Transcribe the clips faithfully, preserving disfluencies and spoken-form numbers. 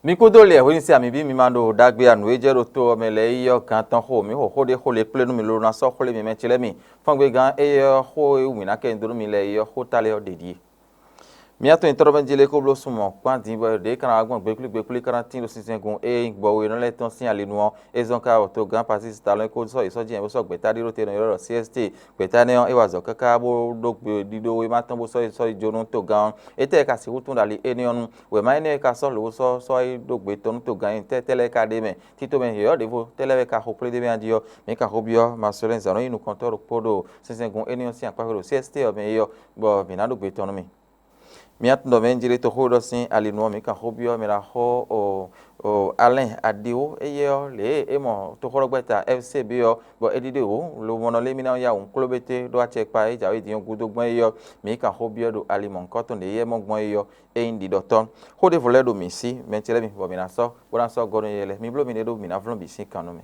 Mi kúdó lɛ hwenu se ami bí mi ma ɖo ɖagbe anu e jɛ ɖo to ɔ́ mɛ lɛ́ɛ yi ɔ́ gán tɔn xo, mǐ xo xó ɖé xó lě kplé nú mi lónɔ sɔ́ xwlé mi mɛ ce lɛ́ɛ mi. Fɔ́ngbe gán éyɛ́ ɔ́, xó e wú mǐ ná kɛ nyi dó nú mi lɛ́ɛ yi ɔ́, xó ta lɛ́ɛ ɔ́ ɖe ɖíe. Mǐ atɔn nyitɔ́ ɖɔ mɛ jí lé kó bló sunmɔ kpán din bɔ ɖě ka ná wá gbɔn gbékplí gbékplí ka ná tín ɖo sinsɛngun e nyí gbɔwénɔ lɛ́ɛ tɔn sín ali nu ɔ́, é zɔ́n ká wɔ togán Pasísi Talɔn e ko sɔ́ yi sɔ́ jɛ́n bó sɔ́ gbɛ̌ta ɖé ɖó te nɔ ylɔ́ ɖɔ C S T. Gbɛ̌ta énɛ́ ɔ́, é wá azɔ̌ káká bó ɖó gbe ɖíɖó e ma tɔn bó sɔ́ yi sɔ́ yi jó nú togán ɔ́. Étɛ́ ka sixú tún ɖo ali énɛ́ ɔ́ nu? Wěma énɛ́ e ka sɔ́ lǒ sɔ́ sɔ́ yi ɖó gbe tɔn nú togán ɔ́, tɛ́ tɛ́ lɛ́ɛ ka ɖ'é mɛ? Tito mɛ yɔ̌yɔ́ ɖěvo tɛ́ lɛ́ɛ wɛ ka xo kplé ɖ'é mɛ a jí ɔ́, mǐ ka xó byɔ́ Masolɛ́n zǎn nɔ nyí nukɔntɔ́ ɖokpó ɖo sinsɛngun énɛ́ ɔ́ sín akpá xwe ɖo C S T ɔ́ mɛ é ɔ́, bɔ mǐ ná ɖó gbe tɔn nú mì. Mǐ atundɔ mɛ Jiletoxo ɖɔ sín ali nu ɔ́, mǐ kan xó byɔ́ mɛ ɖaxó o o Alɛ́n Adiwú éyɛ́ ɔ́, lě e é mɔ toxóɖɔgbɛ́ta F C B ɔ́, bɔ é ɖíɖe wǔ, lobo nɔ lé mì ná ya wǔ kló bété ɖó acɛkpa e jǎwe din ɔ́ gúdo gbɔn é ɔ́, mǐ kan xó byɔ́ ɖo ali mɔ̌hunkɔtɔn ɖě yɛ́ mɔ gbɔn é ɔ́, é nyí ɖiɖɔtɔ́. Xó ɖěvo lɛ́ɛ ɖo mǐ sí, mɛ ce lɛ́ɛ mi, bɔ mǐ ná sɔ́ bó ná sɔ́ gɔ́ nú yɛ lɛ́ɛ. Mi bló miɖée ɖó mǐ ná vlɔ́n bǐ sín kan nú mì.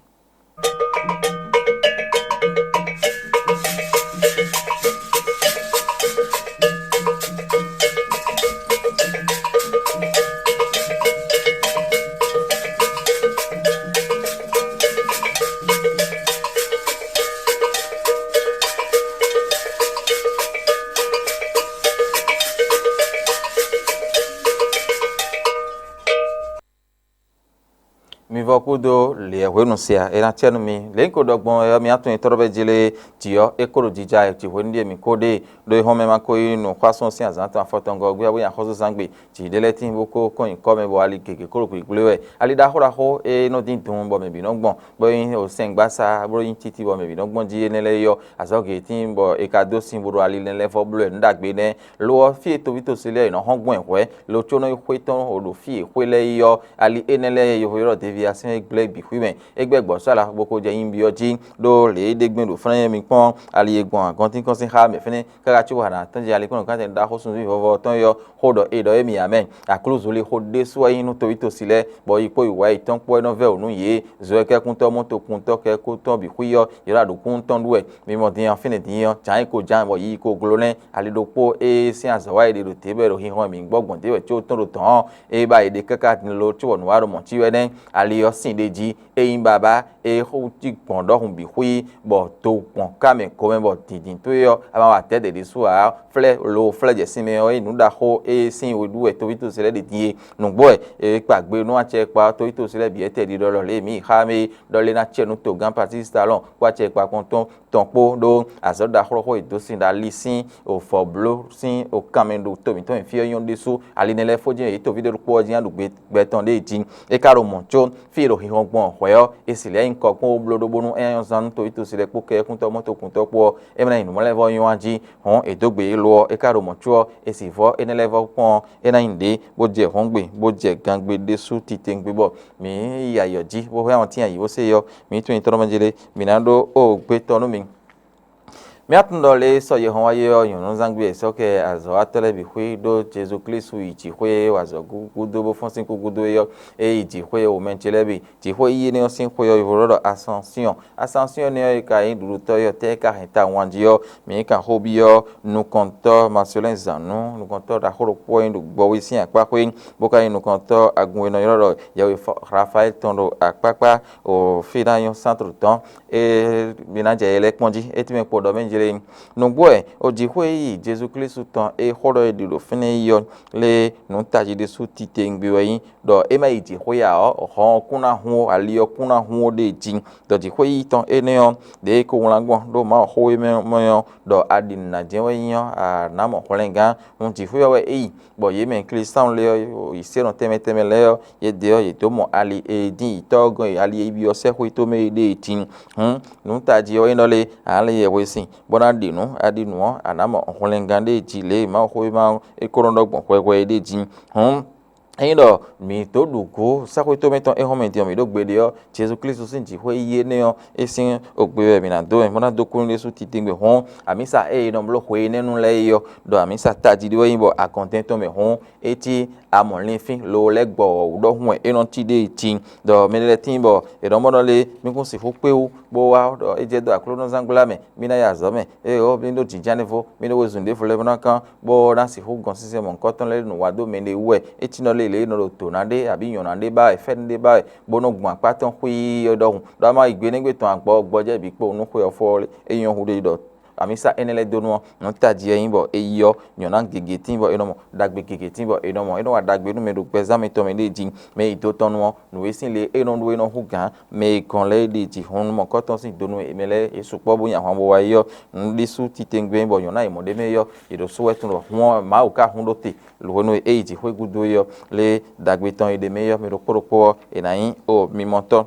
Mi vɔ kúdó lě e hwenu se a, é ná cɛ nú mi. Lě e un ko ɖɔ gbɔn é ɔ́, mi atún nyitɔ́ ɖɔ bɛ́ jlé jǐ ɔ́, é ko ɖo jija wɛ jǐ hwenu ɖíe mǐ ko ɖe, ɖó é hɔn mɛ ma ko yí nǔxwásún sín azǎn tɔn afɔtɔngɔ́ ɔ́ gbé ɔ́, bó nyi axɔ́súzángbe. Jǐ ɖé lɛ́ɛ tíin bó ko kɔn nyi kɔ́ mɛ bɔ ali gěgé ko ɖo gbigblo wɛ. Ali ɖaxó ɖaxó e nɔ dín dun bɔ mɛ bǐ nɔ gbɔn, bó nyí sɛngbásá, bó nyí títí bɔ mɛ bǐ nɔ gbɔn jí énɛ́ lɛ́ɛ yi ɔ́, azɔ̌ gěgé tíin bɔ è ka dó sin bo ɖo ali lɛ́ɛ vɔ bló wɛ nǔ ɖagbe nɛ́. Lo ɔ́, fí e toví tosí lɛ́ɛ è nɔ hɔn gbɔn ɛ hwɛ̌, lo có nɔ yi xwé tɔn ɖo fí e xwé lɛ́ɛ yi ɔ́, ali énɛ́ lɛ́ɛ e yovó ylɔ́ ɖɔ deviasɛ́n é gblɛ́ bǐ xwí mɛ. É gbɛ́ gbɔ̌ sɔ́ ala bó ko jɛ nyí byɔ́ jí, ɖó lě e ɖe gbɛn ɖo flɛ́n mi kpɔ́n ali e gbɔn agɔntínkɔ́n sín xá mɛ fínɛ́, káká có hana tɔ́n jí ali kpɔ́n nǔkánjɛ ɖaxó sunví vɔvɔ tɔn é ɔ́, xó ɖɔ è ɖɔ émí ǎ mɛ. Aklúzu li xó ɖésú wɛ nyí nú toví tosí lɛ́ɛ, bɔ yi kpó yi wǎ yětɔn kpó wɛ nɔ vɛ́ wǔ nú yě. Zo e kɛ́kúntɔ́ mɔ́tokúntɔ́ kɛ́kúntɔ́ bǐ xwí ɔ́, yě ɖo aɖǔkún tɔn ɖu wɛ. Mi mɔ din ɔ́, fínɛ́ din ɔ́, jǎn e ko jǎn bɔ yiyi ko gló nɛ́, ali ɖokpó e sín azɔ̌ wa e ɖe ɖo tě bɔ è ɖo hinhɔn mǐ gbɔ gbɔn dě wɛ có tɔn ɖo tɔ̌n ɔ́, é ba è ɖe káká din lo có bɔ nǔ wa ɖo mɔ̌ cí wɛ nɛ́. Ali ɔ́ sin ɖ'é jí, é nyí babá, é xó cí gbɔn ɖɔhun bǐ xwí, bɔ do gbɔn ká mɛ gomɛ bɔ dǐndín towe ɔ́, a ma wa dɛ̌ ɖě ɖésú ǎ, flɛ́ lo flɛ́ jɛ sinmɛ ɔ́, é nyí nǔ ɖaxó e sín we ɖú wɛ toví tosí lɛ́ɛ ɖe din e. Nǔgbó wɛ è kpa gbe nú acɛ kpa ɔ́, toví tosí lɛ́ɛ bǐ etɛ́ ɖiɖɔ ɖɔ lě e mǐ yi xá mɛ é, ɖɔ lé ná acɛ nú togán Patísi Talɔn kpó acɛ kpa kɔn tɔn tɔn kpó ɖó azɔ̌ ɖaxó e dó sin ɖo ali sín o vɔ̌bló sín o kanmɛ ɖo to mǐtɔn nyi fí ɔ́ nyɔ́ ɖésú. Ali nɛ́ lɛ́ɛ fó jɛ́n yě toví ɖé ɖokpó ɔ́ jí ná ɖu gbe gbɛ tɔn ɖée jí. É ka ɖo mɔ̌ có fí e ɖo hinhɔn gbɔn hwɛ̌ ɔ́, è si lɛ̌ nyi kɔ kpó bló ɖó bónú é ná nyɔ́ zán nú toví tosí lɛ́ɛ kpó kɛ́kúntɔ́ mɔ́tokúntɔ́ kpó ɔ́, é mɛ ná nyi nǔmlɛ́vɔ́ nyɔ́ jí hɔn è dó gbe yě lo ɔ́, é ka ɖo mɔ̌ có ɔ́, è si vɔ́ énɛ́ lɛ́ɛ vɔ́ kpɔ́n ɔ́, é ná nyi nǔɖé bó jɛ hɔ̌ngbe bó jɛ gangbe ɖésú titewungbe bɔ mǐ yi ayǐ ɔ́ jí bó hɛn ɔ́ tín ayǐ bó se yɔ, mǐ tunwun nyitɔ́ mɛ jí lé, mǐ ná ɖó o gbe tɔn nú mi. Mǐ atún ɖɔ lě e sɔ́ yě hɔn wá yé ɔ́, nyɔ̌nuzángbé e sɔ́ kɛ azɔ̌watɔ́ lɛ́ɛ bǐ xwé ɖó Jezu Klísu yi jǐxwé e wa azɔ̌ gúdo bó fɔ́n sín kú gúdo é ɔ́, é yi jǐxwé e wǒ mɛ ce lɛ́ɛ bǐ. Jǐxwé yi énɛ́ ɔ́ sín xwe ɔ́, è ylɔ́ ɖɔ Asɔ́nsyɔ́n. Asɔ́nsyɔ́n énɛ́ ɔ́ e ka nyí ɖuɖutɔ́ é ɔ́, tɛ́ é ka hɛn tawun jí ɔ́, mǐ kan xó byɔ́ nukɔntɔ́ Masolɛ́nzǎn nú nukɔntɔ́ ɖaxó ɖokpó ɔ́ nyí ɖo gbɔwí sín akpá xwé, bó ka nyí nukɔntɔ́ agun e nɔ ylɔ́ ɖɔ yɛhwe Rafaɛ́li tɔn ɖo akpákpá o fí ná nyɔ́ sántlǒ tɔn. Ée mi ná jɛ yɛ lɛ́ɛ kpɔ́n jí, é tɛ́nmɛ kpo ɖɔ mɛ jlé nyí. Nǔgbó wɛ, o jǐxwé yi Jezu Klísu tɔn e xó ɖɔ è ɖi ɖo fínɛ́ yi ɔ́, lé nǔ tají ɖésú titewungbe wɛ nyí, ɖɔ é ma yi jǐxwé ǎ ɔ́, hɔn ɔ́ kún ná hun ó, ali ɔ́ kún ná hun ó ɖée jí. Ɖɔ jǐxwé yíyí tɔn énɛ́ ɔ́, ɖě é ko wlán gbɔn ɖó Mawuxówéma ɔ́ mɛ ɔ́, ɖɔ a ɖi nǔ ná jɛ́n wɛ nyí ɔ́, a nǎ mɔ hwlɛngán. Hǔn jǐxwé ɔ́ wɛ é yi, bɔ yě mɛ Klísánu lɛ́ɛ ɔ́, yi sɛ́nɔ tɛnmɛ tɛnmɛ lɛ́ɛ ɔ́, yědɛɛ ɔ́, yě dó mɔ ali e dín yǐtɔ́ ɔ́ gɔ́n e ali e byɔ́ sɛ́xwé tɔn mɛ é ɖée jí. Hǔn nǔ tají ɔ́ é nɔ lé, a nǎ lɛ́ yɛhwesin, bó ná ɖi nǔ, a ɖi nǔ ɔ́, a nǎ mɔ hwlɛngán ɖée jí lě e Mawuxówéma ɔ́ é ko nɔ ɖɔ gbɔn hwɛhwɛ é ɖée jí. Hǔn Ényí ɖɔ mǐ dó ɖu gǔ sɛ́xwé tɔn mɛ tɔn éhɔ́nmɛ din ɔ́, mǐ ɖo gbeɖé ɔ́, Jezu Klísu sín jǐxwé yi énɛ́ ɔ́, é sín ogbe wɛ mǐ ná dó mɛ, bó ná dó kú nú Jezu titewungbe. Hɔn amǐsa ée è nɔ bló hwe énɛ́ nu lɛ́ɛ é ɔ́, ɖɔ amǐsa tají ɖé wɛ nyí bɔ agɔntɛn tɔn mɛ hɔn é cí amɔ̌ linfín lo lɛ́ gbɔ wɔ̌ wú ɖɔhun wɛ é nɔ cí ɖée cí. Ɖɔ mɛ lɛ́ɛ tíin bɔ è nɔ mɔ ɖɔ lé mí kún sixú kpé wú bó wá ɖɔ é jɛ dó Aklúnɔzángbla mɛ, mí ná yi azɔ̌ mɛ. Ée ɔ́, mí ɖó jǐnjánɖévo, mí ɖó wezun ɖěvo lɛ́ɛ bó ná kán, bó ná sixú gɔn sinsɛn mɔ̌hunkɔtɔn lɛ́ɛ ɖo nǔ wa dó mɛɖé wú wɛ. É cí nɔ lé lě e nɔ ɖo dǒ ná ɖe abǐ nyɔ̌ná ɖé ba wɛ, fɛ́nú ɖé ba wɛ, bó nɔ́ gbɔn akpá tɔn xwíí ɔ́ ɖɔhun, ɖɔ ama yi gbe nɛ́ gbe tɔn agbɔ gbɔjɛ́ bǐ kpo nú xwe ɔ́ fɔ ɔ́ lé. É nyɔ́ húɖé ɖɔ amisa énɛ́ lɛ́ɛ dó nú ɔ́, nǔ tají wɛ nyí bɔ é yí ɔ́, nyɔ̌ná gěgé tíin bɔ é nɔ mɔ, ɖagbe gěgé tíin bɔ é nɔ mɔ, é nɔ wa ɖagbe nú mɛ ɖo gbɛzán mitɔn mɛ ɖée jí. Mɛ yi do tɔn nu ɔ́, nǔ e sín le é nɔ ɖó é nɔ hú gǎn mɛ e gɔn lɛ́ɛ ɖe jí hun mɔ̌kɔtɔn sín do nú mɛ lɛ́ɛ é sukpɔ́ bó nyi ahwan bo wá yi ɔ́, nǔ ɖésú titewungbe bɔ nyɔ̌ná e mɔ̌ ɖ'é mɛ é ɔ́, è ɖo sú wɛ tunwun ɖɔ hwɔ́n Mawu ka hun ɖó te. Hwenu e é yi jǐxwé gúdo é ɔ́, lé ɖagbe tɔn e ɖ'é mɛ é ɔ́, mɛ ɖokpó ɖokpó ɔ́, è nǎ nyí o mimɔtɔ́.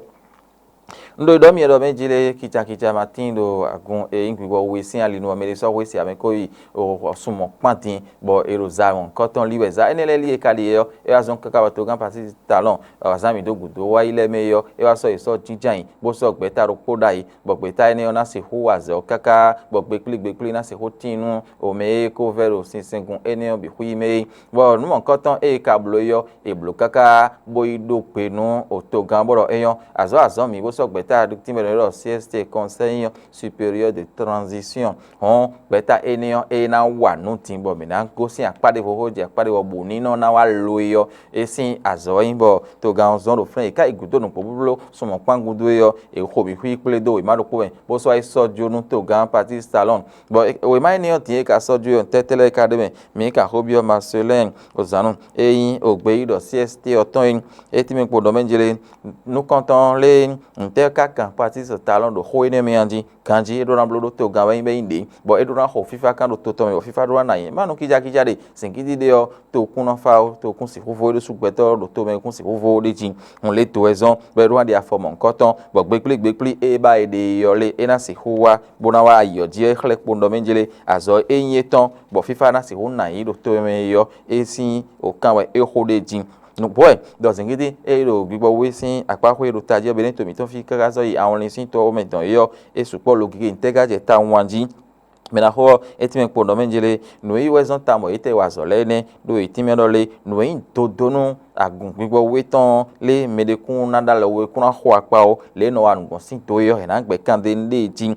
Un ɖo ɖɔ mì ɖɔ mɛ jí lé kicakica ma tíin ɖo agun e nyí gbǐgbɔ we sín ali nu ɔ́, mɛ ɖé sɔ́ hwesí amɛ ko yi o sun mɔ̌ kpán din, bɔ è ɖo za mɔ̌hunkɔtɔn lí wɛ. Za énɛ́ lɛ́ɛ lí e ka ɖe é ɔ́, é wá zɔ́n káká bɔ togán Pasísi Talɔn azǎn mǐ dó gǔdo wá yi lɛ́ɛ mɛ é ɔ́, é wá sɔ́ yě sɔ́ jínján nyi, bó sɔ́ gbɛ̌ta ɖokpó ɖ'ayǐ, bɔ gbɛ̌ta énɛ́ ɔ́ ná sixú wa azɔ̌ káká, bɔ gbekplí gbekplí ná sixú tíin nú o mɛ e ko vɛ́ ɖo sinsɛngun énɛ́ ɔ́ bǐ xwí mɛ é. Bɔ nǔ mɔ̌hunkɔtɔn e è ka bló é ɔ́, è blǒ káká bó yi ɖó gbe nú togán bó ɖɔ é nyɔ́. Azɔ̌ azɔ̌ mǐ bó sɔ́ gbɛ̌ta tínmɛ ɖɔ C S T, Conseil Supérieur de Transition. Hɔn gbɛ̌ta énɛ́ ɔ́, é ná wa nǔ din bɔ mǐ ná gosín akpá ɖěvo xó jɛ akpá ɖěvo bɔ bǔ ní nɔ ná wá lo é ɔ́, é sín azɔ̌ wɛ nyí bɔ togán ɔ́ zɔ́n ɖo flɛ́n è ká yi gǔdo nukpó blóbló sun mɔ̌kpán gúdo é ɔ́, è xo bǐ xwí kplé dó wěma ɖokpó mɛ, bó sɔ́ wá yi sɔ́ jó nú togán Patísi Talɔn. Bɔ wěma énɛ́ ɔ́ din e ka sɔ́ jó é ɔ́, tɛ́tɛ́ lɛ́ɛ ka ɖ'é mɛ? Mǐ ka xó byɔ́ Maselɛ́n Ozǎnu e nyí ogbeyíɖɔ C S T ɔ́ tɔn é, é tínmɛ kpo ɖɔ mɛ jlé nukɔntɔn lé ntɛ́ ka kan Patísi Talɔn ɖo xó énɛ́ mɛ a jí? Ganjí é ɖó ná bló ɖó togán wɛ nyí bɔ é nyí ɖě, bɔ é ɖó ná xo fífá kán ɖo to tɔn mɛ, bɔ fífá ɖó ná nyi. Má nú kíjákíjá ɖe, zǐngídi ɖé ɔ́, tokún nɔ fá ó, tokún sixú vo é ɖó sú gbɛtɔ́ ɖo to mɛ kún sixú vo ó ɖ'é jí. Un lě dǒ wɛ zɔ́n, bɔ é ɖó ná ɖi afɔ mɔ̌hunkɔtɔn, bɔ gbékplí gbékplí e ba è ɖe e ɔ́ lé, é ná sixú wá, bó ná wá ayǐ ɔ́ jí wɛ xlɛ́ kpowun ɖɔ mɛ jlé azɔ̌ e nyí étɔn, bɔ fífá ná sixú nǎ yí ɖo to mɛ é ɔ́, é sín okán wɛ é xo ɖ'é jí. Nǔgbó wɛ ɖɔ zǐngídi e ɖo gbigbɔ wú é sín akpá xwé e ɖo tají ɔ́, Benɛ́to mǐtɔn fí káká sɔ́ yi awɔnlin sín tɔ ɔ́ mɛ dɔn é ɔ́, é sukpɔ́ logege ntɛ́ ká jɛ tawun a jí? Mɛ ná xo ɔ́, é tínmɛ kpo nɔ mɛ jlé nǔ e wɛ zɔ́n tawun bɔ yě tɛ wa azɔ̌ lɛ́ɛ nɛ́, ɖó yě tínmɛ ɖɔ lé nǔ e nyí dodó nú agun gbigbɔ wú étɔn ɔ́ lé mɛ ɖé kún ná ɖó alɔ wú é kún ná xo akpa ó, lě e è nɔ wa nǔ gbɔn sín do é ɔ́, è nǎ gbɛ̌ kan dó énɛ́ ɖée jí.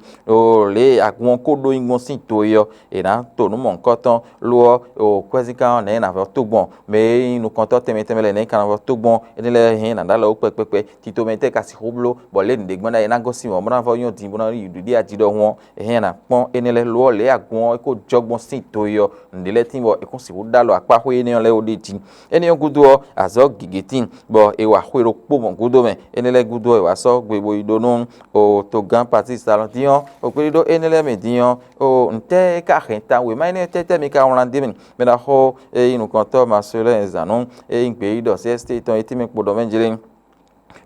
Lě e agun ɔ́ ko ɖó nyí gbɔn sín do é ɔ́, è nǎ to nǔ mɔ̌hunkɔtɔn. Lo ɔ́, kwɛ́zíngán ɔ́, nɛ̌ è nǎ vɛ́ tó gbɔn? Mɛ e nyí nukɔntɔ́ tɛnmɛ tɛnmɛ lɛ́ɛ, nɛ̌ è ka ná vɛ́ tó gbɔn? Énɛ́ lɛ́ɛ hɛn è nǎ ɖó alɔ wú kpɛkpɛkpɛ. Tito mɛ tɛ́ ka sixú bló, bɔ lě e nǔɖé gbɔn ɖ'ayǐ ná gosín mɔ̌, bó ná vɛ́ nyɔ́ din, bó ná yi ɖuɖí ají ɖɔhun ɔ́, è hɛn è nǎ kpɔ́n énɛ́ lɛ́ɛ. Lo ɔ́, lě e agun ɔ́ é ko jɔ gbɔn sín do é ɔ́, nǔɖé lɛ́ɛ tíin bɔ è kún sixú ɖó alɔ akpá xwé énɛ́ ɔ́ lɛ́ɛ ó ɖ'é jí. Énɛ́ ɔ́ gúdo ɔ́, azɔ̌ gěgé tíin, bɔ è wa xwe ɖokpó gbɔn gúdo mɛ. Énɛ́ lɛ́ɛ gúdo ɔ́, è wǎ sɔ́ gbe bo yi ɖó nú o togán Patísi Talɔn dín ɔ́, o kplé ɖó énɛ́ lɛ́ɛ mɛ dín ɔ́, o ntɛ́ é ka hɛn tawun wěma énɛ́ tɛ́tɛ́ mi ka wlán dó mì? Mɛ ɖaxó e nyí nukɔntɔ́ Maselɛ́n zǎn nú e nyí gbeyíɖɔ C S T tɔn e tínmɛ kpo ɖɔ mɛ jlé.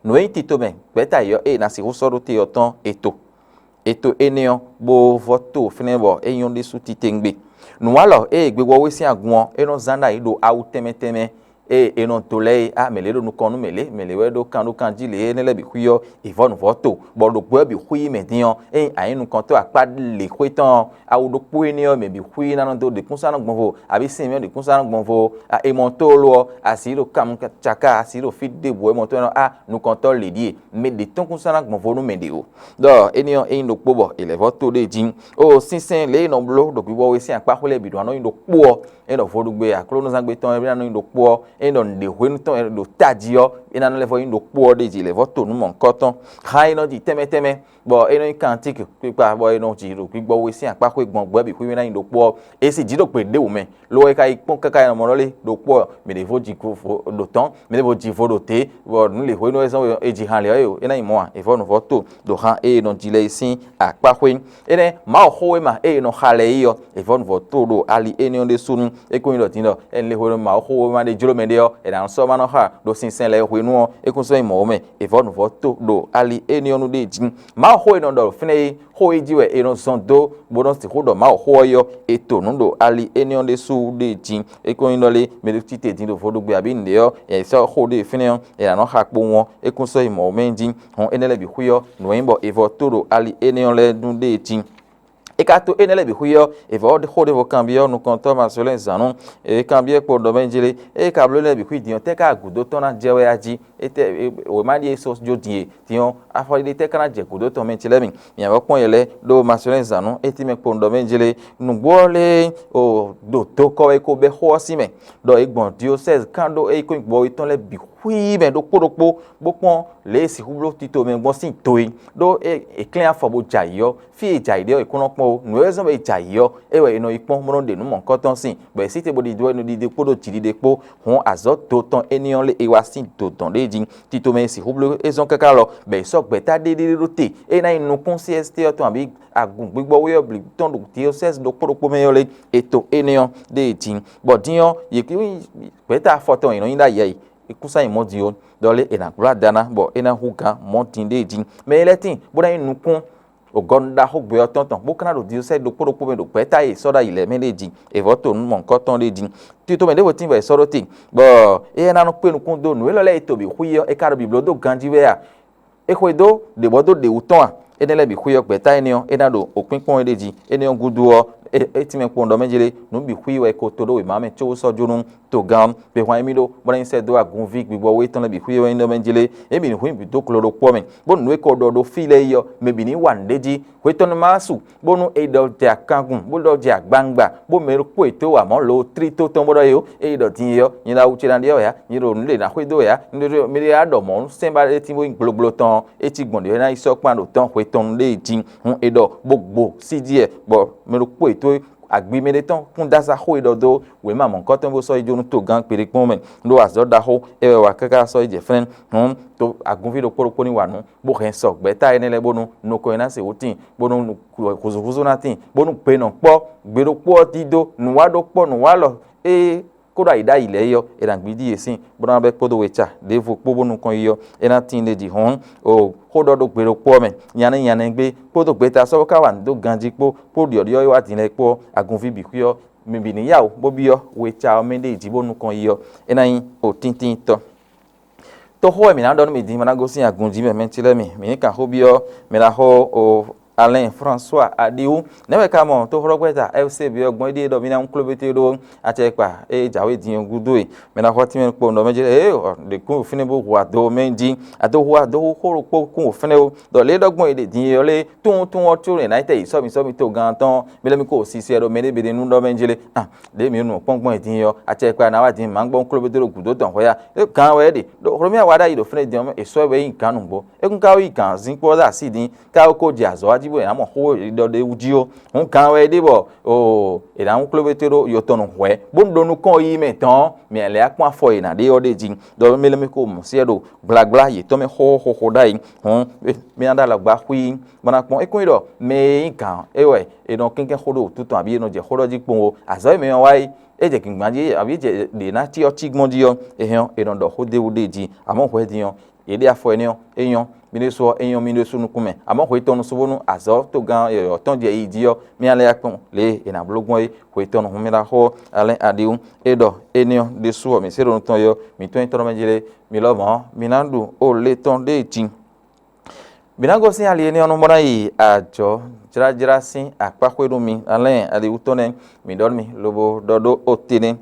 Nǔ e nyí tito mɛ gbɛ̌ta yěyɔ́ e è nǎ sixú sɔ́ ɖó te ɔ́ tɔn è to. È to énɛ́ ɔ́, bó vɔ́ to fínɛ́ bɔ é nyɔ́ ɖésú titewungbe. Nǔwalɔ e è gbe wɔ wé sín agun ɔ́, é nɔ zán ɖ'ayǐ ɖo awu tɛnmɛ tɛnmɛ e è nɔ do lɛ́ɛ é, á mɛ̌ lě ɖo nukɔn nú mɛ̌ lě, mɛ̌ lě wɛ ɖó kan ɖó kan jí lě énɛ́ lɛ́ɛ bǐ xwí ɔ́, è vɔ́ nǔvɔ́ to, bɔ ɖo gbɛ ɔ́ bǐ xwí mɛ dín ɔ́, ényí a nyǐ nukɔntɔ́ akpá lě xwé tɔn ɔ́, awu ɖokpó énɛ́ ɔ́ mɛ bǐ xwí ná nɔ dó ɖěkúnsan nɔ gbɔn vo, abǐ sin mɛ ɖěkúnsan nɔ gbɔn vo. A, è mɔ tólo ɔ́, a sǐ ɖo kan caká, a sǐ ɖo fí ɖěbǔ wɛ mɔ tó nɔ a nukɔntɔ́ lě ɖíe, mɛ ɖě tɔn kún sɔ́ ná gbɔn vo nú mɛ ɖě ó. Ɖɔ énɛ́ ɔ́, é nyí ɖokpó bɔ è lɛ̌ vɔ́ to ɖ'é jí. Ó sínsɛ́n lě e è nɔ bló ɖo gbígbɔ wé sín akpáxwé lɛ́ɛ bǐ ɖó ná nɔ nyí ɖokpó ɔ́, é nɔ vodúgbe aklúnɔzángbe tɔn ɔ́ ná nɔ nyí ɖokpó ɔ́, é nɔ nǔɖé hwenu tɔn ɖo tají ɔ́, é ná nɔ lɛ́ vɔ́ nyí ɖokpó ɔ́ ɖ'é jí, lɛ̌ vɔ́ to nǔ mɔ̌hunkɔtɔn. Han e nɔ ji tɛnmɛ tɛnmɛ, bɔ é nɔ nyí kantíki kpikpa, bɔ è nɔ ji ɖo gbígbɔ wé sín akpáxwé gbɔn gbɛ̌ bǐ xwímɛ ná nyí ɖokpó ɔ́, é sì jǐ ɖo gbe ɖěbǔ mɛ. Lo ɔ́, é ka yi kpɔ́n káká e nɔ mɔ ɖɔ lé ɖokpó ɔ́, mɛ ɖěvo ji vo ɖo tɔ́n, mɛ ɖěvo ji vo ɖo tě, bɔ nǔ lě hwenu e zɔ́n è ji han lě ɔ́, é ná nyí mɔ̌ ǎ. È vɔ́ nǔ vɔ́ to ɖo han e è nɔ ji lɛ́ɛ é sín akpáxwé. Énɛ́ Mawu xówéma e è nɔ xa lɛ́ɛ é ɔ́, è vɔ́ nǔ vɔ́ to ɖo ali énɛ́ ɔ́ ɖésú nú é kún nyí ɖɔ din ɖɔ è nɔ lé hwenu Mawu xówéma ɖé jló mɛɖé ɔ́, è nǎ nɔ sɔ́ ma nɔ xa ɖo sinsɛn lɛ́ɛ hwenu ɔ́, é kún sɔ́ nyí mɔ̌ mɛ. È vɔ́ nǔ vɔ́ to ɖo ali énɛ́ ɔ́ nú ɖée jí. Mawu xó e è nɔ ɖɔ ɖo fínɛ́ é, xó e jí wɛ è nɔ zɔn dó bó nɔ́ sixú ɖɔ Mawu xó ɔ́ yi ɔ́, è to nǔ ɖo ali énɛ́ ɔ́ ɖésú ɖée jí. É ko nyí ɖɔ lé mɛ ɖé títí din ɖo vodúgbe abǐ nǔɖé ɔ́, è sɔ́ xó ɖé fínɛ́ ɔ́, è nǎ nɔ xa kpowun ɔ́, é kún sɔ́ yi mɔ̌ mɛ jí. Hɔn énɛ́ lɛ́ɛ bǐ xwí ɔ́, nǔ e nyí bɔ è vɔ tó ɖo ali énɛ́ ɔ́ lɛ́ɛ nú ɖée jí. É ka to énɛ́ lɛ́ɛ bǐ xwí ɔ́, è vɔ̌ xó ɖěvo kanbyɔ́ nukɔntɔ́ Masolɛ́n zǎn nú. É kanbyɔ́ kpo ɖɔ mɛ jlé, ée ka bló énɛ́ lɛ́ɛ bǐ xwí din ɔ́, tɛ́ ká gǔdo tɔn ná jɛ wɛ a jí? Étɛ́ wěma ɖíe é sɔ́ jó din e? Din ɔ́, afɔɖiɖe tɛ́ ka ná jɛ gǔdo tɔn mɛ ce lɛ́ɛ mi? Mǐ wá vɔ́ kpɔ́n yɛ lɛ́ɛ ɖó Masolɛ́n zǎn nú, é tínmɛ kpo ɖɔ mɛ jlé. Nǔgbó ɔ́ lɛ́ɛ ɖo dǒ kɔ wɛ ko bɛ́ xó ɔ́ sín mɛ, ɖɔ è gbɔn diosɛ́zi kán ɖó é yi kɔn nyi gbɔwi tɔn lɛ́ɛ bǐ xwíí mɛ ɖokpó ɖokpó, bó kpɔ́n lě e è sixú bló tito mɛ gbɔn sín do é, ɖó é è klɛ́n afɔ bó jɛ ayǐ ɔ́, fí e è jɛ ayǐ ɖe ɔ́, è kún nɔ kpɔ́n ó. Nǔ e zɔ́n bɔ è jɛ ayǐ ɔ́, é wɛ è nɔ yi kpɔ́n bó nɔ ɖe nǔ mɔ̌hunkɔtɔn sín, bɔ è sí te bó ɖidó wɛ nɔ ɖiɖe kpódó jiɖiɖe kpó. Hǔn azɔ̌ do tɔn énɛ́ ɔ́ lé è wá sín do dɔn ɖé jí. Tito mɛ e sixú bló é zɔ́n káká lɔ, bɔ è sɔ́ gbɛ̌ta ɖéɖéɖé ɖó te, é ná nyí nukún C S T ɔ́ tɔn abǐ agun gbígbɔ́ wé ɔ́ bǐ tɔn ɖo diosɛ́zi ɖokpó ɖokpó mɛ ɔ́ lé, è to énɛ́ ɔ́ ɖée jí. Bɔ din ɔ́, yě kún gbɛ̌ta afɔ tɔn è nɔ nyi ɖ'ayǐ ǎ é, é kún sɔ́ nyi mɔ̌ din ó, ɖɔ lé è nǎ gbló ada ná, bɔ é ná hú gǎn mɔ̌ din ɖée jí. Mɛ e lɛ́ tíin bó ná nyí nukún ògɔ́nu ɖaxó gbé ɔ́ tɔn tɔn, bó ka ná ɖo diosɛ́zi ɖokpó ɖokpó mɛ ɖo gbɛ̌ta e è sɔ́ ɖ'ayǐ lɛ́ɛ mɛ ɖée jí, è vɔ̌ to nǔ mɔ̌hunkɔtɔn ɖée jí. Tito mɛ ɖěvo tíin bɔ è sɔ́ ɖó te, bɔ éyɛ́ ná nɔ kpé nukún dó nǔ élɔ́ lɛ́ɛ e to bǐ xwí ɔ́, è ka ɖo bǐbló dó ganjí wɛ a? È xwedó ɖě bɔ dó ɖě wú tɔn a? Énɛ́ lɛ́ɛ bǐ xwí ɔ́, gbɛ̌ta énɛ́ ɔ́, é ná ɖo òkpínkpɔ́n é ɖ'é jí. Énɛ́ ɔ́ gúdo ɔ́, é tínmɛ kpɔ́n ɖɔ mɛ jlé, nǔ bǐ xwí wɛ è ko to ɖó wěma mɛ có bó sɔ́ jó nú togán ɔ́. Gbehwan émí ɖó, bó ná nyí sɛ́ dó agunví gbigbɔ wé tɔn lɛ́ɛ bǐ xwí wɛ nyí ɖɔ mɛ jlé. Émí ní hu nyi bǐ dó glo ɖokpó ɔ́ mɛ, bónú nǔ e ko ɖɔ ɖo fí lɛ́ɛ é ɔ́, mɛ bǐ ní wa nǔɖé jí. Hwetɔ́nú ma wá su, bónú è ɖɔ jɛ akangun, bó ɖɔ jɛ agbawungba, bó mɛ ɖokpó è tó wa mɔ̌ lo tlí tó tɔn bó ɖɔ é ó, ényí ɖɔ din é ɔ́, nyɛ ɖo awu ce ná ɖe ɔ́ wɛ ǎ, nyɛ ɖo nǔ ɖě ná xwedó wɛ ǎ, nyɛ ɖo mɛ ɖé ná ɖɔ mɔ̌ nú sɛ́n ba ɖé tín bó nyí gblogblo tɔn ɔ́, é cí gbɔn ɖě ná yi sɔ́ kpan ɖo tɔn hwetɔnnu ɖé jí. Hǔn è ɖɔ bó gbo sí jí wɛ, bɔ mɛ ɖokpó è tó agbi mɛ ɖé tɔn kún dó asá xó e ɖɔ dó wěma mɔ̌hunkɔtɔn bó sɔ́ yi jó nú togán kpeɖé kpɔ́n mɛ, ɖó azɔ̌ ɖaxó é wɛ wa káká sɔ́ yi jɛ flɛ́n. Hǔn to agunví ɖokpó ɖokpó ní wa nǔ, bó hɛn sɔ gbɛ̌ta énɛ́ lɛ́ɛ bónú nukɔn e ná se wú tíin, bónú húzúhúzú ná tíin, bónú gbe nɔ kpɔ́, gbe ɖokpó ɔ́ dídó, nǔwaɖokpɔ́, nǔwalɔ e kó ɖo ayǐ ɖ'ayǐ lɛ́ɛ é ɔ́, è nǎ gbídí yě sín, bó ná bɛ́ kpódó weca ɖěvo kpó bónú nukɔn yi ɔ́, é ná tíin ɖ'é jí. Hǔn, o xó ɖɔ ɖó gbe ɖokpó ɔ́ mɛ, nyanɛ́ nyanɛ́ gbé kpódó gbeta sɔ́ bó ka wa nǔ dó ganjí kpó, kpó ɖyɔ̌ɖyɔ́ e wá din lɛ́ɛ kpó ɔ́, agunví bǐ xwí ɔ́, mi bǐ ní yá wǔ bó byɔ́ weca ɔ́ mɛ ɖ'é jí bónú nukɔn yi ɔ́, é ná nyí o tíntíntɔ́. Toxó wɛ mǐ ná ɖɔ nú mi din, ma ná gosín agun jí mɛ mɛ ce lɛ́ɛ mi. Mǐ ní kan xó byɔ́ mɛ ná xó o Alain François Adiwu. Nɛ̌ wɛ ka mɔ toxóɖɔgbɛ́ta F C B ɔ́ gbɔn é ɖíe ɖɔ mì ná wún klóbété ɖó acɛkpa e jǎwe din ɔ́ gúdo e? Mɛ ná xɔ tínmɛ kpowun ɖɔ mɛ jɛ ée ɖě kún fínɛ́ bó hu ado mɛ jí. Ado hu ado hu xó ɖokpó kún wǒ fínɛ́ ó. Ɖɔ lě e ɖɔ gbɔn è ɖe din e ɔ́ lé, tunwuntunwun ɔ́ có nɛ̌ ná yi tɛ yi sɔ́ mi sɔ́ mi togán tɔn, mi lɛ́ mi ko sisɛ ɖɔ mɛ ɖé bǐ ɖe nú ɖɔ mɛ jí lé. Ɖěe mǐ ɖo nǔ kpɔ́n gbɔn din ɔ́, acɛkpa ná wá din mǎ gbɔn klóbédó ɖo gǔdo tɔn hwɛ ya. É gǎn wɛ é ɖe, ɖo Hlomia wa ɖ'ayǐ ɖo fínɛ́ din ɔ́, è sɔ́ ɛ wɛ nyi gǎn nǔgbó. É kún ka wó yí gǎn zín kpɔ́ ɖo así din, ká wó ko jɛ azɔ̌ wá jí bó ná mɔ xó ɖɔ ɖ'é wú jí ó. Hǔn gǎn wɛ é ɖe bɔ oo è nǎ wún klóbédó ɖo yɔtɔn nú hwɛ, bónú ɖo nukɔn yiyi mɛ tɔn ɔ́, mǐ lɛ́ akpɔ́n afɔ e è nǎ ɖe ɔ́ ɖe jí. Ɖɔ mɛ lɛ́ɛ mɛ ko mɔ sí ɛ ɖo gblagbla yětɔn mɛ xóxóxó ɖ'ayǐ. Hǔn mì ná ɖo alɔgba xwí bó ná kpɔ́n. É kún nyí ɖɔ mɛ e nyí gǎn é wɛ è nɔ kɛ́nkɛ́n xó ɖo wǔtu tɔn abǐ è nɔ jɛ xó ɖɔ jí kpowun ó. Azɔ̌ e mɛ ɔ́ wá é, é jɛ gbǐngbán jí abǐ jɛ ɖě ná cí ɔ́ cí gbɔn jí ɔ́, é hɛn ɔ́, è nɔ ɖɔ xó d'é wú ɖ'é jí. Amɔ̌ hwɛ din ɔ́, yě ɖe afɔ énɛ́ ɔ́, é nyɔ́. Mì ɖésú ɔ́, é nyɔ́ mì ɖésú nukún mɛ. Amɔ̌ hwetɔ́nu sú bónú azɔ̌ togán yɔ̌yɔ́ tɔn jɛ yi jí ɔ́, mì ná lɛ́ yá kpɔ́n lě e è nǎ bló gbɔn é. Hwetɔ́nu hǔn mì ná xo Alain Adiwu é ɖɔ énɛ́ ɔ́ ɖésú ɔ́, mǐ se ɖo nukɔn ɔ́, mǐ tɔ́n nyí tɔ́ mɛ jí lé, mǐ lɔmɔ̌ ɔ́, mǐ ná ɖu o le tɔn ɖ'é jí. Mǐ ná gosín ali énɛ́ ɔ́ nú bó ná yi ajɔ̌ jlájlá sín akpá xwé nú mi. Alɛ́n ali wútɔ́ nɛ́ mǐ ɖɔ nú mi, lobo ɖɔ ɖó ote nɛ́.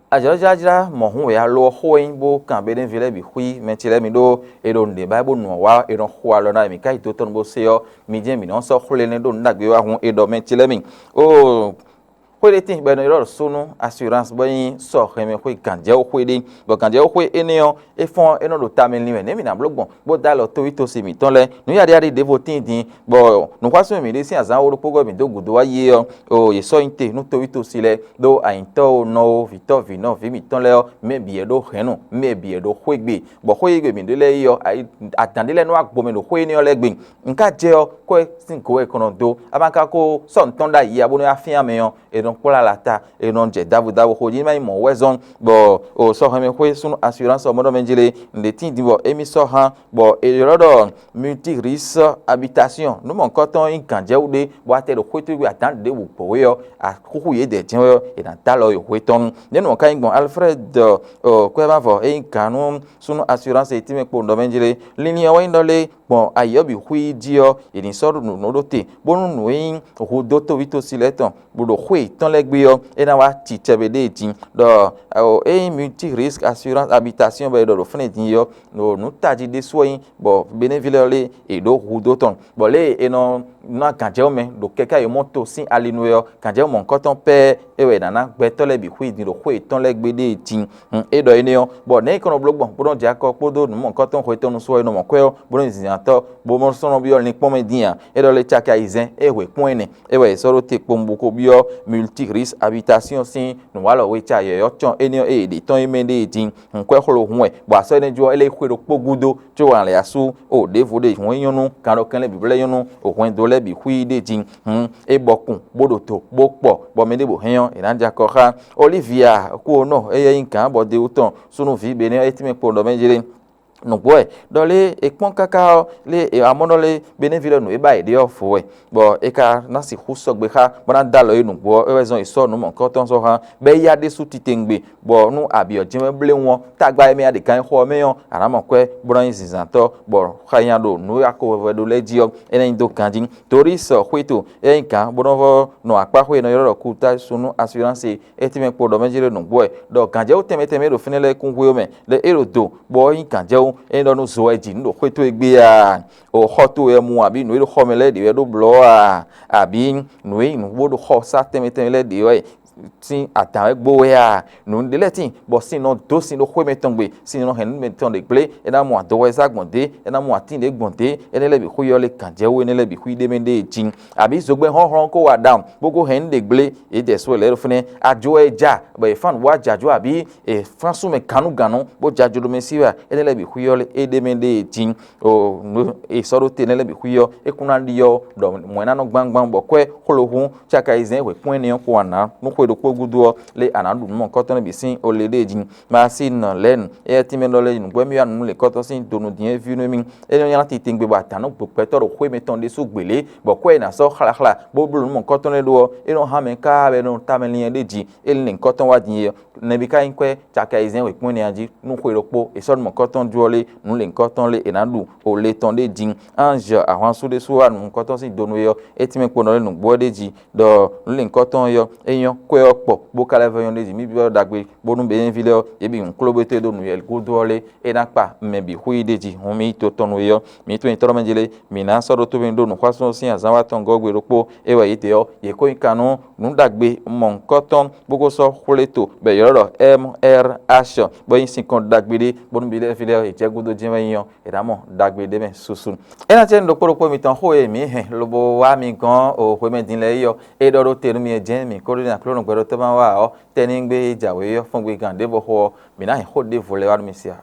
Ajɔ̌ jlájlá mɔ̌hun wɛ alo ɔ́ xó e nyí bó kan Beɖévi lɛ́ɛ bǐ xwí mɛ ce lɛ́ɛ mi ɖó è ɖo nǔɖé ba bó nu ɔ́ wa è nɔ xo alɔ ná wɛ mǐ ka yi dó tɔn bó se ɔ́, mi jɛ́n mǐ nɔ́ sɔ́ xwlé nɛ́ ɖó nǔ ɖagbe wá hun è ɖɔ mɛ ce lɛ́ɛ mi. Oo, xwé ɖé tíin bɔ è nɔ ylɔ́ ɖɔ Sónú Assurance bɔ é nyí sɔ hɛnmɛ xwé gǎnjɛwú xwé ɖé, bɔ gǎnjɛwú xwé énɛ́ ɔ́, é fɔ́n é nɔ ɖo tamɛ lin wɛ nɛ̌ mǐ ná bló gbɔn bó dó alɔ toví tosi mǐtɔn lɛ́ɛ. Nǔ yaɖiyaɖi ɖěvo tíin din, bɔ nǔxwásún e mǐ ɖe sín azǎn wo ɖokpó gɔ́ mǐ dó gǔdo wá yi é ɔ́, o yě sɔ́ nyi te nú toví tosi lɛ́ɛ, ɖó anyǐtɔ́ o nɔ o vǐtɔ́ vǐ nɔ vǐ mǐtɔn lɛ́ɛ ɔ́, mɛ bǐ wɛ ɖó hɛ̌nnu, mɛ bǐ wɛ ɖó xwé gbe, bɔ xwé e gbe mǐ ɖe lɛ́ɛ é ɔ́, adǎn ɖé lɛ́ɛ nɔ wá gbɔmɛ ɖo xwé énɛ́ ɔ́ lɛ́ɛ gbe. Un ka jɛ ɔ́, kɔ́ ɛ sín gǒ wɛ è kɔn nɔ dó, a ma ka ko sɔ́ nǔ tɔn ɖ'ayǐ ǎ bónú é wá fyán mɛ ɔ́, è nɔ kplá la ta, è nɔ jɛ ɖavu ɖavu xo jí ma nyí mɔ̌ wɛ zɔ́n, bɔ o sɔ́ hɛn mɛ xwé súnnu assurance ɔ́ mɔɖɔ mɛ jlé, nǔɖé tíin din bɔ émí sɔ́ hán, bɔ è ylɔ́ ɖɔ multiris habitation nǔ mɔ̌hunkɔtɔn nyí gǎnjɛwú ɖé, bɔ a tɛ ɖo xwé towe gbe adǎn ɖěbǔ gbɔ̌ wé ɔ́, axúxú yědɛɛ jɛ́n wɛ ɔ́, è nǎ dó alɔ yi hwetɔ́nu. Nɛ́ nǔ ɔ́ ka nyí gbɔn Alfred kwɛ́mavɔ e nyí gǎn nú súnnu assurance e tínmɛ kpo ɖɔ mɛ jlé, linlin ɔ́ wɛ nyí ɖɔ lé gbɔn ayǐ ɔ́ bǐ xwí jí ɔ́, è nǐ sɔ́ nǔ nɔ ɖó te, bónú nǔ e nyí hudó tóvítósi lɛ́ɛ tɔn bó ɖo xwé yětɔn lɛ́ɛ gbe ɔ́, é ná wá ci cɛ́bɛ ɖée jí, ɖɔ ényí multi risque assurance habitation bɔ è ɖɔ ɖo fɛ́nɛ din é ɔ́, ɖo nǔ tají ɖésú wɛ nyí, bɔ benéví lɛ́ɛ lé è ɖǒ hudó tɔn, bɔ lě e è nɔ ná gǎnjɛwú mɛ ɖo kɛká e mɔ to sín ali nu é ɔ́, gǎnjɛwú mɔ̌hunkɔtɔn pɛ́ɛ é wɛ è nǎ ná gbɛtɔ́ lɛ́ɛ bǐ xwé din ɖo xwé yětɔn lɛ́ɛ gbe ɖée jí. Hǔn é ɖɔ énɛ́ ɔ́, bɔ nɛ̌ é kɔn nɔ bló gbɔn bó nɔ́ jɛ akɔ kpódó nǔ mɔ̌hunkɔtɔn xwetɔ́nu sú ɔ́, é nɔ mɔ kwɛ́ ɔ́, bó nɔ́ nyi zǐnzǎntɔ́, bó nɔ́ sɔ́ nɔ byɔ́ linkpɔ́n mɛ dín ǎ. É ɖɔ lé caki ayizɛ́n é hwe kpɔ́n ɛnɛ, é wɛ è sɔ́ ɖó te kpowun bó ko byɔ́ multiris habitation sín nǔwalɔ we ca yɔ̌yɔ́ cɔn énɛ́ ɔ́, ée è ɖě tɔ́n é mɛ ɖée jí. Hǔn kwɛ́ xlo hun wɛ, bɔ asɔ́ énɛ́ jú ɔ́, é lɛ́ yi xwe ɖokpó gúdo, có wǎn lɛ́ asú o ɖěvo ɖe hǔn é nyɔ́ nú gǎnɖɔkɛ́n lɛ́ɛ bǐ bɔ lɛ́ nyɔ́ nú o hwɛndo lɛ́ɛ bǐ xwí ɖé jí. Hǔn é bɔkun bó ɖo to bó kpɔ, bɔ mɛ ɖěbǔ hɛn ɔ́, è nǎ jɛ akɔ xá. Olivia Kuonɔ, éyɛ́ nyí gǎn bɔ de wú tɔn súnnu vǐ Benɛ́ ɔ́, é tínmɛ kpo ɖɔ mɛ jlé. Nǔgbó wɛ ɖɔ lé è kpɔ́n káká ɔ́, lé è amɔ́ ɖɔ lé Benɛ́ví lɛ́ɛ nǔ e ba yě ɖe ɔ́ vo wɛ, bɔ é ka ná sixú sɔgbe xá bó ná dó alɔ yi nǔgbó ɔ́, é wɛ zɔ́n è sɔ́ nǔ mɔ̌hunkɔtɔn sɔ́ hán, bɔ é yá ɖésú titewungbe, bɔ nú abǐ ɔ́ jɛ́n wɛ bléwún ɔ́, tagba e mɛ a ɖe gán xɔ ɔ́ mɛ ɔ́, a nǎ mɔ kwɛ́ bó ná nyí zǐnzǎntɔ́, bɔ xa nya ɖo nǔ e a ko hwɛhwɛ ɖó lɛ́ɛ jí ɔ́, é ná nyi dó ganjí. Doris Xwéto, é nyí gǎn bó nɔ́ vɔ́ nɔ akpáxwé e è nɔ ylɔ́ ɖɔ Kuta súnnu assurance é tɛ́nmɛ kpo ɖɔ mɛ jí ɖo nǔgbó wɛ, ɖɔ gǎnjɛwú tɛnmɛ tɛnmɛ e ɖo fínɛ́ lɛ́ɛ kún hwé ɔ́ mɛ, lě e ɖo do bɔ é nyí gǎnjɛwú, é nyí ɖɔ nú zo wɛ ji nǔ ɖo xwé towe gbe a? O xɔ towe wɛ mu abǐ nǔ e ɖo xɔ mɛ lɛ́ɛ ɖě wɛ ɖó blɔ̌ a? Abǐ nǔ e nyí nǔgbó ɖo xɔ sá tɛnmɛ tɛnmɛ lɛ́ɛ ɖě wɛ sín adǎn wɛ gbo wɛ a? Nǔ ɖé lɛ́ɛ tíin bɔ sin nɔ dó sin ɖó xwé mɛtɔn gbe, sin nɔ hɛn nǔ mɛtɔn ɖě gblé, é ná mɔ adɔwɛzá gbɔn dě, é ná mɔ atín ɖě gbɔn dě, énɛ́ lɛ́ɛ bǐ xwí ɔ́ lé gǎnjɛwú énɛ́ lɛ́ɛ bǐ xwí ɖ'é mɛ ɖée jí. Abǐ zogbɛ́n hlɔ́nhlɔ́n ko wa ɖawun bó ko hɛn nǔ ɖě gblé, yě dɛ sú wɛ lɛ́ ɖo fɛ́nɛ, ajo wɛ é ja, bɔ è fán nǔ wá jǎ jó abǐ è fán sú mɛ gǎnnugǎnnu, bó jɛ ajo ɖo mɛ sí wɛ a? Énɛ́ lɛ́ɛ bǐ xwí ɔ́ lé é ɖ'é mɛ ɖée jí. O nǔ e sɔ́ ɖó te énɛ́ lɛ́ɛ bǐ xwí ɔ́, é kún ná ɖiɔ́ ɖɔ mɔ̌ ná nɔ gbangban bɔ kwɛ́ xló hún caka ayizɛ́n hwěkún énɛ́ ɔ́ kó wá nǎ nú xwe ɖokpó gúdo ɔ́, lé a nǎ ɖu nǔ mɔ̌hunkɔtɔn lɛ́ɛ bǐ sín o le ɖée jí. Masín Lɛ̌n, éyɛ́ tínmɛ ɖɔ lɛ́ɛ nǔgbó émí wá nǔ lě kɔ́tɔn sín donu din e ví nú émí. É nɔ nylá titewungbe bɔ adǎn nɔ gbo gbɛtɔ́ ɖo xwé mɛtɔn ɖésú gbělé, bɔ kwɛ́ e è nǎ sɔ́ xláxlá bó bló nǔ mɔ̌hunkɔtɔn lɛ́ɛ ɖó ɔ́, é nɔ hán mɛ káá bɔ é nɔ tamɛ linlɛn ɖé jí. É lin lě nyǐkɔ tɔn wá din é ɔ́, nɛbí ka nyí kwɛ́ caki ayizɛ́n wěkpɔ́n énɛ́ ɔ́ jí nú xwe ɖokpó è sɔ́ nú mɔ̌kɔ́tɔn jú ɔ́ lé, nǔ lě nyǐkɔ tɔn lé è nǎ ɖu o le tɔn ɖé din. Ange ahwansú ɖésú wá nǔ mɔ̌kɔ́tɔn sín donu é ɔ́, é tínmɛ kpo nɔ lé nǔgbó ɔ́ ɖé jí, ɖɔ nǔ lě nyǐkɔ tɔn ɔ́ yɔ́, é nyɔ́ kwɛ́ ɔ́ kpɔ, bó ka lɛ́ vɔ́ nyɔ́ ɖé jí. Mí byɔ́ ɖagbe bónú Benɛ́ví lɛ́ɛ ɔ́, yě bǐ nǔ kló bó tɔ́ dó nǔywɛ́ gúdo ɔ́ lé, é ná kpa mɛ bǐ xwí ɖé jí. Hǔn mi yi to tɔn nú é ɔ́, mi yi to nyitɔ́ mɛ jí lé, mǐ ná sɔ́ ɖótó mi ɖó nǔxwásún ɔ́ sín azǎn wa tɔn gɔ́ gbe ɖokpó. É wɛ yědɛɛ ɔ́, yě ko nyi kan nú nǔ ɖagbe mɔ̌hunkɔtɔn bó ko sɔ́ xwlé to bɔ è ylɔ́ ɖɔ M R H, bɔ é nyí sinkɔn ɖagbe ɖé, bónú Benɛ́ví lɛ́ɛ è jɛ gúdo jɛ́n wɛ nyí ɔ́, è nǎ mɔ ɖagbe ɖé mɛ susu. É ná cɛ́ nú ɖokpó ɖokpó mitɔn xó e mǐ hɛn lobo wá mi gɔ́n o hwemɛ din lɛ́ɛ é ɔ́, é ɖɔ ɖó te nú mi é jɛ́n mǐ ko ɖó ní Aklúnɔ gbɛɖótɔ́ ma wá ɔ́, tɛ́ ní gbé jǎwe ɔ́ fɔ́n gbe gǎn ɖěvo xo ɔ́, mǐ ná hɛn xó ɖěvo lɛ́ɛ wá nú mi sia.